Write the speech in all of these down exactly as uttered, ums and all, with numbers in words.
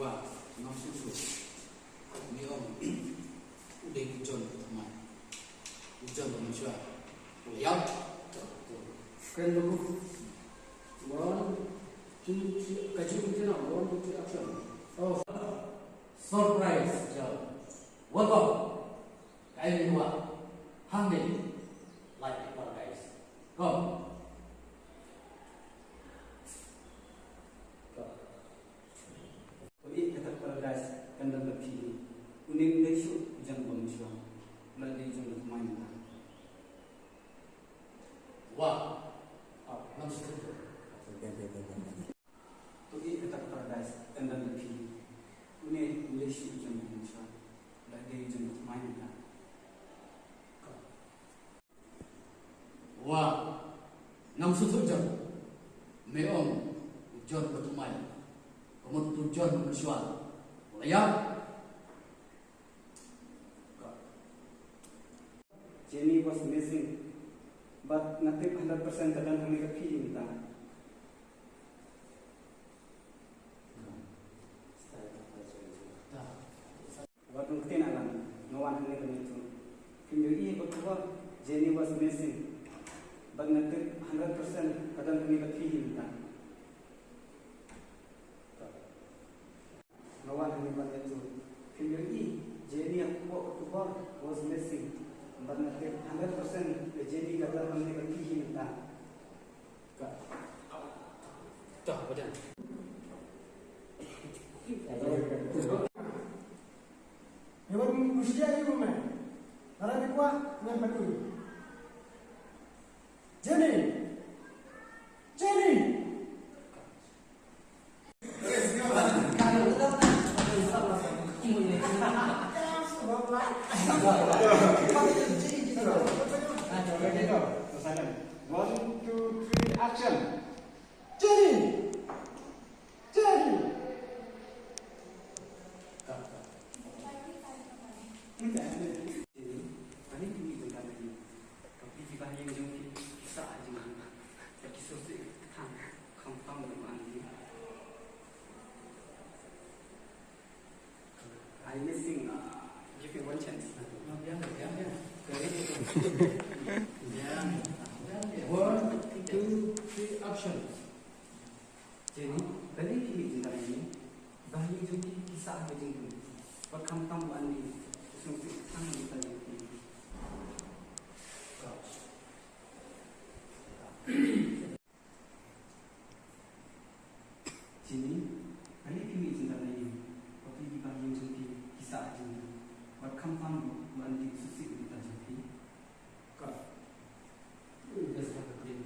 Wa, ngam sngewthuh. Me ong u dei u John ba thymmai. U John ba mynshuwa. U la ïap. Kren lagu. One, two, three. Ka jingkren, one, two, three, action. Oh. Surprise, John. Welcome. Ka ai mynta hangne, like paradise. Go. Go. To ïeit kata paradise kan don bad phi. Une um dei shuh u John ba mynshuwa. U la dei u John ba thymmai mynta. Wah. Ah, ngam sngewthuh. To ïeit kata ka paradise kan don bad phi. Une um dei shuh u John ba mynshuwa. U la dei u John ba thymmai mynta. Wah. Ngam sngewthuh John. Me ong u John ba thymmai. Ka mut u John ba mynshuwa u la ïap. Jenny was missing. But nga tip hundred percent ka don hangne bad phi mynta. Wat ong ktien Alan, nga wan hangne ban ïathuh. Phim ïohi ba khubor Jenny was missing. But nga tip hundred percent ka don hangne bad phi mynta. Nga wan hangne ban ïathuh. Phim ïohi Jenny ha khubor, khubor was missing. But nga tip hundred percent ba Jenny ka don hangne bad phi mynta. Ka. Toh, ba dang. Ewan musia ni mo me. Tara ni kwa ngan badu. Jenny. Jenny. One, two, three, action. Jenny! Jenny! I missing, uh, give me one chance. One, two, three, action. Jenny, balei phi mih jingdarai ne? Ba ïing jong phi ki sah ha ka jingim. Wat kham tam ban mih, sngewsih tang ïa ka jong phi. Jenny, balei phi mih jingdarai ne? Ba phi, ba ïing jong phi ki sah ha jingim. Wat kham tam ban mih, sngewsih ïa ka jong phi. Ka. Best of the green.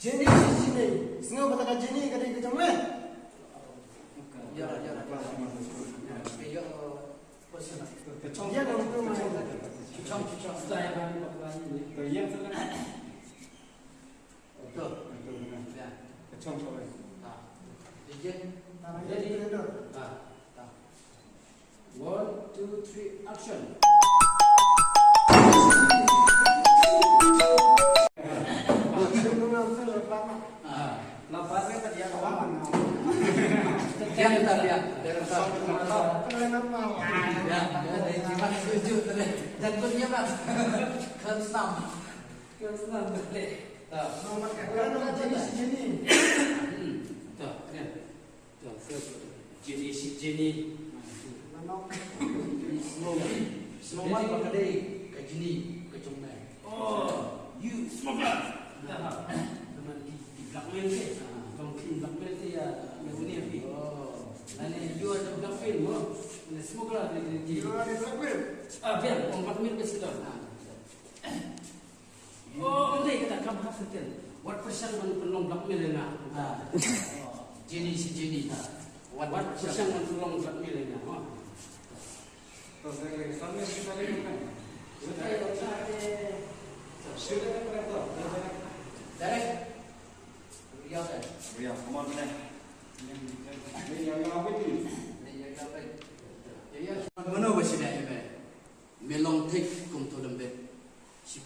Jenny, Jenny, Jenny. Sngewbha ka Jenny ka dei ka jong me. Ïa, nang tu mai. Ready? One, two, three, action. Jenny, si Jenny. Sngewbha, sngewbha ba ka dei ka Jenny ka jong me. Oh, you smuggler. Namar ki, ki blackmail te. Jong ki blackmail te ïa, ïa une ïa phi. Lane you are the blackmail mo. Lane smuggler te, te, te. You are the blackmail. Ah, biang, ong blackmail best kita. Oh, ym dei kata, kam hap sentence. Wat pyrshang ban pynlong blackmail ïa nga. Ah. Jenny, si Jenny. Wat, wat pyrshang ban pynlong blackmail ïa nga. Oh.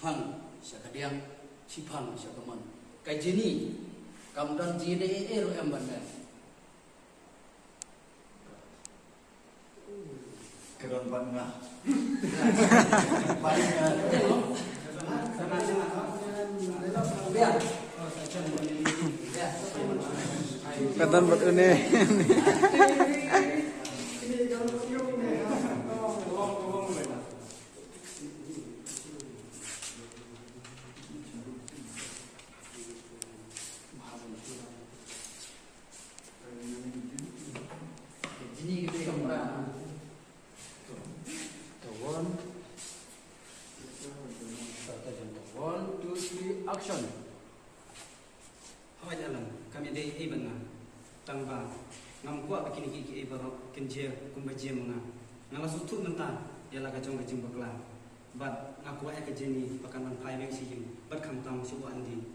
Phang sha ka diang, shiphang sha ka mon. Ka jini kam don jini e e ruh em ban ne. Ka don ban nga. Ban nga. Ka don ban une. One, two, three, action. Hawai alam, kam ïadei ei ban nga. Tang ba ngam kwah ba kine ki ki ei baroh kin jia kumba jia ma nga. Nga la sngewthuh mynta ïa la ka jong ka jingbakla. Bad nga kwah ïa ka jingni ba kan wan phai beit sha ïing bad khamtam sha u Andy.